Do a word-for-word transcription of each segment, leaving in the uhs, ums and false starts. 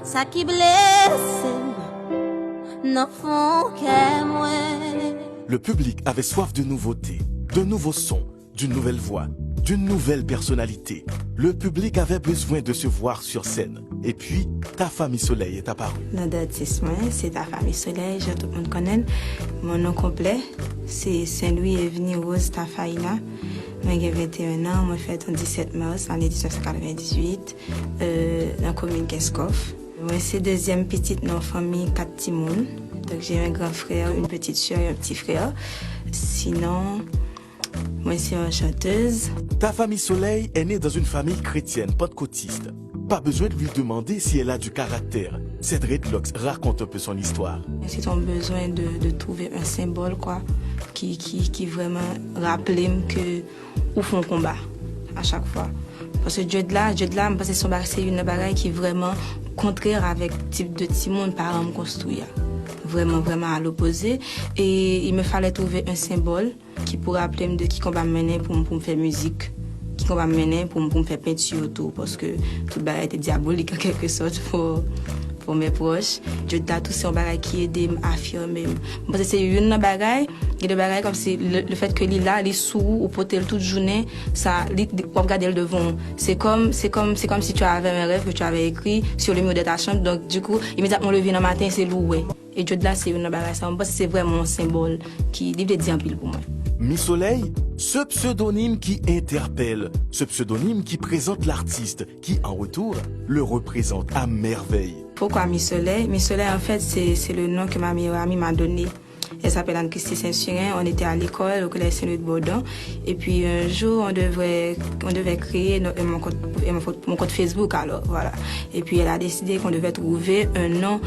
Sa ki blese m nan fon kè mwen. Le public avait soif de nouveautés, de nouveaux sons, d'une nouvelle voix, d'une nouvelle personnalité. Le public avait besoin de se voir sur scène. Et puis, Tafa Mi Solèy est apparu. Non d atis mwen, se Tafa Mi Solèy, jan tout moun konnen l. Mon non konplè, se Saint Louis Evenie Rose Tafaina. Mwen gen venteyen an, mwen fèt an disèt mas lane diznèf san katrevendizuit, euh, nan komin Kenskòf. Mwen se dezyèm pitit nan yon fanmi kat timoun. Donc, j'ai un grand frère, une petite sœur et un petit frère. Sinon, mwen se yon chantèz. Tafa Mi Solèy est née dans une famille chrétienne pentecôtiste. Pas besoin de lui demander si elle a du caractère. Ses dreadlocks racontent un peu son histoire. C'est ton besoin de, de trouver un symbole, quoi, qui, qui, qui vraiment raple m ke ou fè yon konba a chak fwa. Paske dread la, dread la, m panse se yon bagay, se youn nan bagay ki vrèman kontrè avèk tip de timoun paran m konstwi a. Vrèman, vrèman à l'opposé. E il me fallait trouver un symbole ki pou raple m de ki konba m mennen pou m, pou m fè mizik. Ki konba m mennen pou m, pou m fè penti tou. Paske tout bagay te dyabolik an kèlke sòt pou, pou mes proches. Dread la tou se yon bagay ki ede m afime m. M panse se youn nan bagay, gen de bagay kòmsi le, le fait que li la, li sou ou, ou pote l tout jounen, sa, li, li, w ap gade l devan w. C'est comme, c'est comme, c'est comme si tu avais un rêve que tu avais écrit sur le mur de ta chambre. Donc, du coup, immédiatement w leve nan maten, se li w wè. E dread la, se youn nan bagay sa. M panse se vrèman yon senbòl ki, li vle di anpil pou mwen. Mi Solèy, ce pseudonyme qui interpelle, ce pseudonyme qui présente l'artiste, qui, en retour, le représente à merveille. Pourquoi Mi Solèy? Mi Solèy, en fait, c'est, c'est le nom que ma meilleure amie m'a donné. Elle s'appelle Anne-Christie Saint-Cyrin. On était à l'école, au collège Saint-Louis de Bourdon. Et puis un jour, on devrait, on devait créer no-, mon compte, mon compte, mon compte Facebook, alors, voilà. Et puis elle a décidé qu'on devait trouver un nom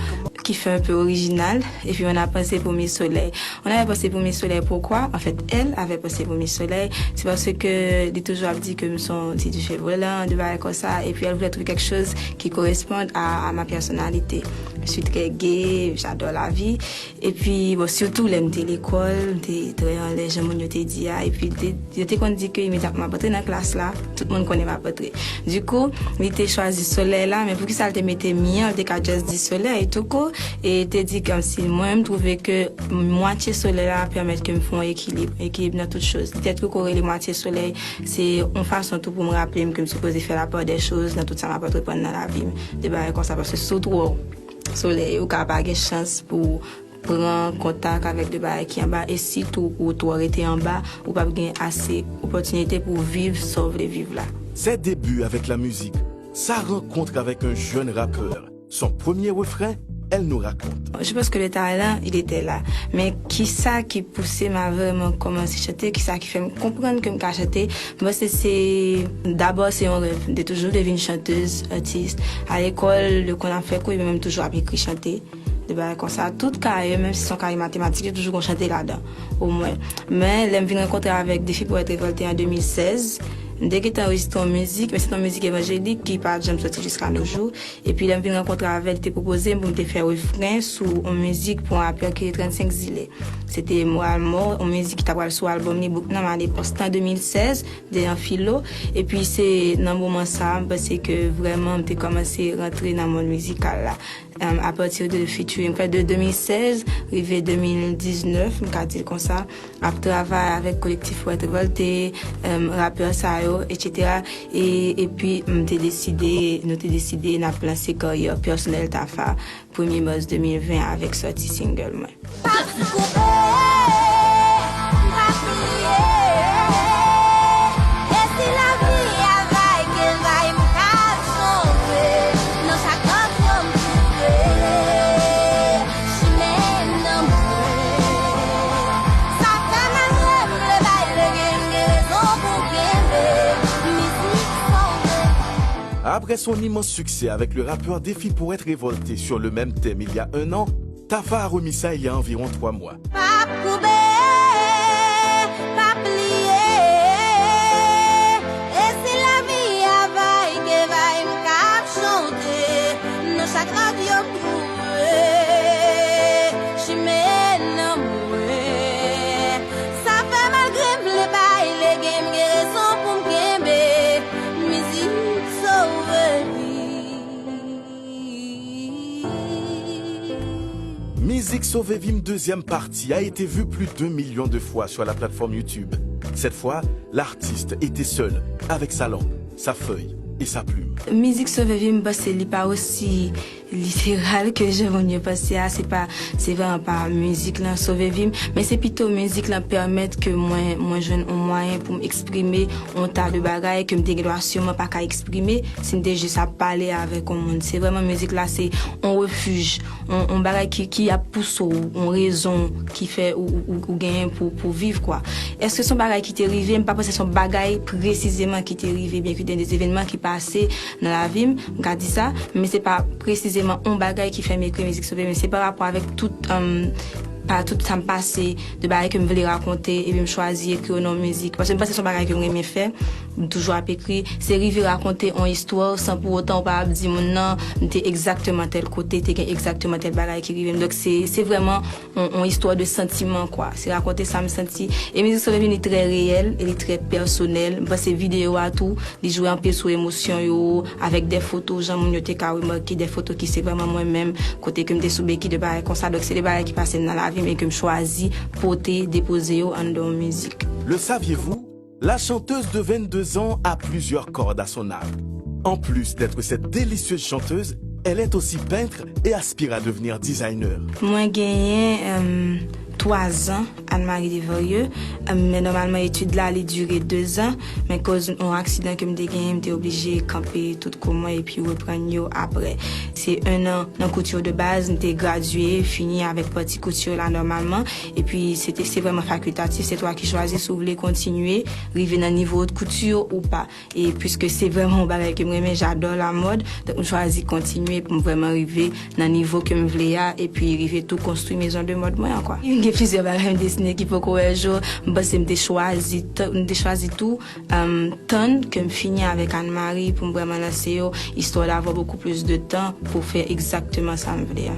qui fait un peu original. Et puis on a pensé pour Mi Solèy. On avait pensé pour Mi Solèy, pourquoi? En fait, elle avait pensé pour Mi Solèy. C'est parce que li toujou ap di ke m se yon ti dife volan, de bagay konsa. Et puis elle voulait trouver quelque chose qui corresponde à, à ma personnalité. Je suis très gaie, j'adore la vie. Epi, bon, sitou lè m te lekòl, m te trè anlè jan moun yo te di a, epi te, yo te konn di ke imedyatman m ap antre nan klas la, tout moun konnen m ap antre. Dikou, li te chwazi Solèy la, men poukisa l te mete Mi an, l te ka just di Solèy, toukou, e te di kòmsi mwen, m twouve ke mwatye Solèy la pèmèt ke m fè yon ekilib, ekilib nan tout choz. Petèt ke kou rele mwatye Solèy, se yon fason tou pou m raple m ke m sipoze fè la part des choses nan tout sa m ap antreprann nan lavi m, de bagay konsa, paske si w twò Solèy, ou ka pa gen chans pou pran kontak avèk de bagay ki anba, e sitou ou twò rete anba, ou p ap gen ase opòtinite pou w viv sa w vle viv la. Ses débuts avec la musique, sa rencontre avec un jeune rappeur, son premier refrain, elle nous raconte. Je pense que le talent, il était là. Men kisa ki pouse m a vrèman kòmanse chante, kisa ki fè m konprann ke m ka chante, m panse se, dabò, se yon rèv. M te toujou vle vin chantèz, atis. A lekòl, yo konn ap fè kou, epi mwen, m toujou ap ekri chante. De bagay konsa. Tout kaye, menm si se yon kaye matematik, yo toujou gon chante ladan, omwen. Men, lè m vin rankontre avèk Defi Powèt Revòlte an de mil sèz, m te gentan anrejistre yon mizik, men se te yon mizik evanjelik ki pa janm sòti jiska no jou. Epi, lè m vin rankontre avè l, li te pwopoze m pou m te fè refren sou yon mizik pou yon rapè ki rele Trannsenk Zile. Se te Moral Mò, yon mizik ki ta pral sou albòm li, Bouk Nan M Ale Pòs lan, de mil sèz, de an filo. Epi, se nan moman sa a, m panse ke vrèman, m te kòmanse rantre nan mond mizikal la. Em, apati de featuring, fè de de mil sèz rive de mil diznèf, m ka di l konsa, ap travay avèk kolektif Powèt Revòlte, em, rapè sa yo, etsetera. E, epi, m te deside, nou te deside n ap lanse karyè pèsonèl Tafa, premye mas de mil ven, avèk sòti single mwen. Pa koupe, pa pliye. E si lavi a vay ke vay, m ka chante nan chak kòd yo m touche. Chimen nan mwen. Sa fè malgre m vle bay lege, m gen rezon pou kenbe. Mizik sove. Après son immense succès avec le rappeur Défi Poète Révolté sur le même thème il y a un an, Tafa a remis ça il y a environ trois mois. Pa koube, pa pliye. E si lavi a vay ke vay, m ka ap chante nan chak rad yo m twouve. Chimen nan mwen. Sa fè malgre m vle bay lege, m gen rezon pou m kenbe. Mizik sove vi. Mizik Sove Vi M deuxième partie a été vue plus d'un million de fois sur la plateforme YouTube. Cette fois, l'artiste était seule, avec sa langue, sa feuille et sa plume. Mizik Sove Vi M, m panse li pa osi literal ke jan moun yo panse a. Se pa, se vrèman pa mizik lan sove vi m, men se pito mizik lan pèmèt ke mwen, mwen jwenn yon mwayen pou m eksprime yon ta de bagay ke m te gen dwa siman pa ka eksprime si m te jis ap pale avèk yon moun. Se vrèman mizik la se yon refij, yon, yon bagay ki, ki ap pouse w, yon rezon ki fè ou, ou, ou, ou genyen pou, pou viv kwa. Èske se yon bagay ki te rive? M pa panse se yon bagay presizeman ki te rive, byen ke te gen de evènman ki pase nan lavi m, m ka di sa, men se pa presizeman yon bagay ki fè m ekri mizik sove vi m, se pa rapò avèk tout, um, pa tout sa m pase, de bagay ke m vle rakonte, epi m chwazi ekri yo nan mizik. Paske m panse se yon bagay ke m renmen fè, m toujou ap ekri. Se rive rakonte yon istwa san pou otan ou pa ap di moun nan, m te egzakteman tèl kote, te gen egzakteman tèl bagay ki rive m. Donk se, se vrèman yon, yon istwa de santiman kwa. Se rakonte sa m santi. E mizik sove vi m li trè reyèl, e li trè pèsonèl. M panse videyo a tou, li jwe anpil sou emosyon yo, avèk de foto, jan moun yo te ka remake, de foto ki se vrèman mwen menm, kote ke m te sou beki, de bagay konsa. Donk se de bagay ki pase m nan lavi m e ke m chwazi pote, depoze yo anndan yon mizik. Le saviez-vous? La chanteuse de vingt-deux ans a plusieurs cordes à son arc. En plus d'être cette délicieuse chanteuse, elle est aussi peintre et aspire à devenir designer. Mwen genyen, um, twa zan Anne-Marie Desvarieux, um, men nòmalman etid la li dire de zan, men koz yon aksidan ke m te genyen, m te oblije kanpe tout kou mwen epi reprann yo apre. Se en an nan kouti de baz, m te gradye, fini avèk pati kouti la nòmalman, epi se te, se vrèman fakiltatif, se twa ki chwazi si w vle kontinye, rive nan nivo kouti ou pa. E piske se vrèman yon bagay ke m renmen, j'adore la mode, donk m chwazi kontinye pou m vrèman rive nan nivo ke m vle a, epi rive tou konstwi maison de mode mwen an kwa. M gen plizyè bagay m desine ki poko wè jou, m panse m te chwazi, m te chwazi tou, um, tann ke m fini avèk Anne-Marie pou m vrèman lanse yo, histoire d'avoir beaucoup plus de temps pour faire exactement sa m vle a.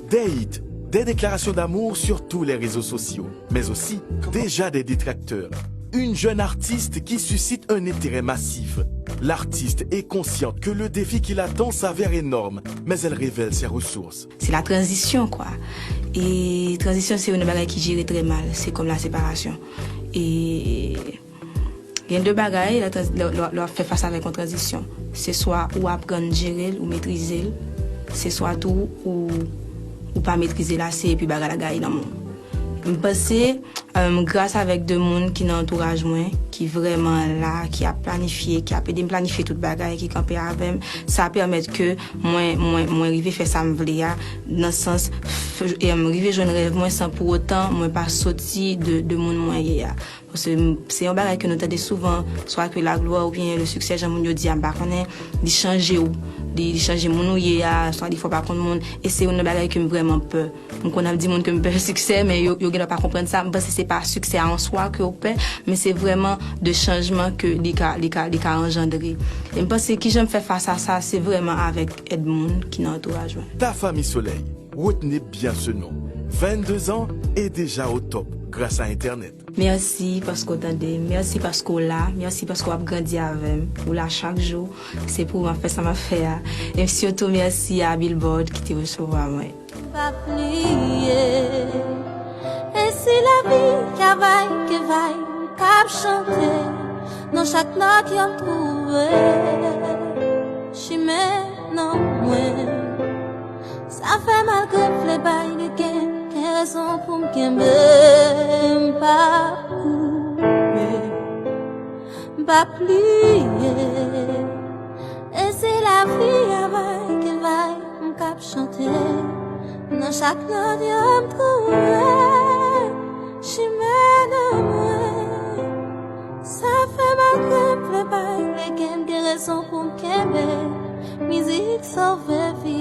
Des hits, des déclarations d'amour sur tous les réseaux sociaux, mais aussi déjà des détracteurs. Une jeune artiste qui suscite un intérêt massif. L'artiste est consciente que le défi qui l'attend s'avère énorme, mais elle révèle ses ressources. Se la tranzisyon kwa. E tranzisyon se youn nan bagay ki jere trè mal, se kòm la separasyon. E gen de bagay lè w ap fè fas avèk yon tranzisyon. Se swa ou aprann jere l, ou metrize l, se swa tou ou, ou pa metrize l ase epi bagay la gaye nan men w. M panse, um, gras avèk de moun ki nan antouraj mwen, ki vrèman la, ki ap planifye, ki ap ede m planifye tout bagay, ki kanpe avè m, sa pèmèt ke mwen, mwen, mwen rive fè sa m vle a, nan sans, rive jwenn rèv mwen san pou otan mwen pa soti de, de moun mwen ye a. Paske se yon bagay ke nou tande souvan, swa ke laglwa oubyen le succès, jan moun yo di a, m pa konnen, li chanje w. Li, li chanje moun ou ye a, swa li fè w pa konn moun. E se youn nan bagay ke m vrèman pè. M konn ap di moun ke m pè siksè, men yo, yo gendwa pa konprann sa. M panse se pa siksè a an swa ke w pè, men se vrèman de chanjman ke li ka, li ka, li ka anjandre. E m panse kijan m fè fas a sa, se vrèman avèk èd moun ki nan antouraj mwen. Ta Famille Soleil, retenez bien ce nom. Vingt-deux ans et déjà au top grâce à Internet. Mèsi paske w tande m. Mèsi paske w la. Mèsi paske w ap grandi avè m. Ou la chak jou. Se pou ou m ap fè sa m ap fè a. E sitou mèsi a Billboard ki te resevwa mwen. Pa pliye. E si lavi ka vay ke vay, m k ap chante. Nan chak nòt yo m twouve chimen nan mwen. Sa fè malgre m vle bay li, gen, gen rezon pou m kenbe, m p ap kouri, m p ap pliye. E si lavi a vay ke vay, m k ap chante. Nan chak nòt yo m twouve chimen nan mwen. Sa fè malgre m vle bay li, gen, gen rezon pou m kenbe. Mizik sove vi.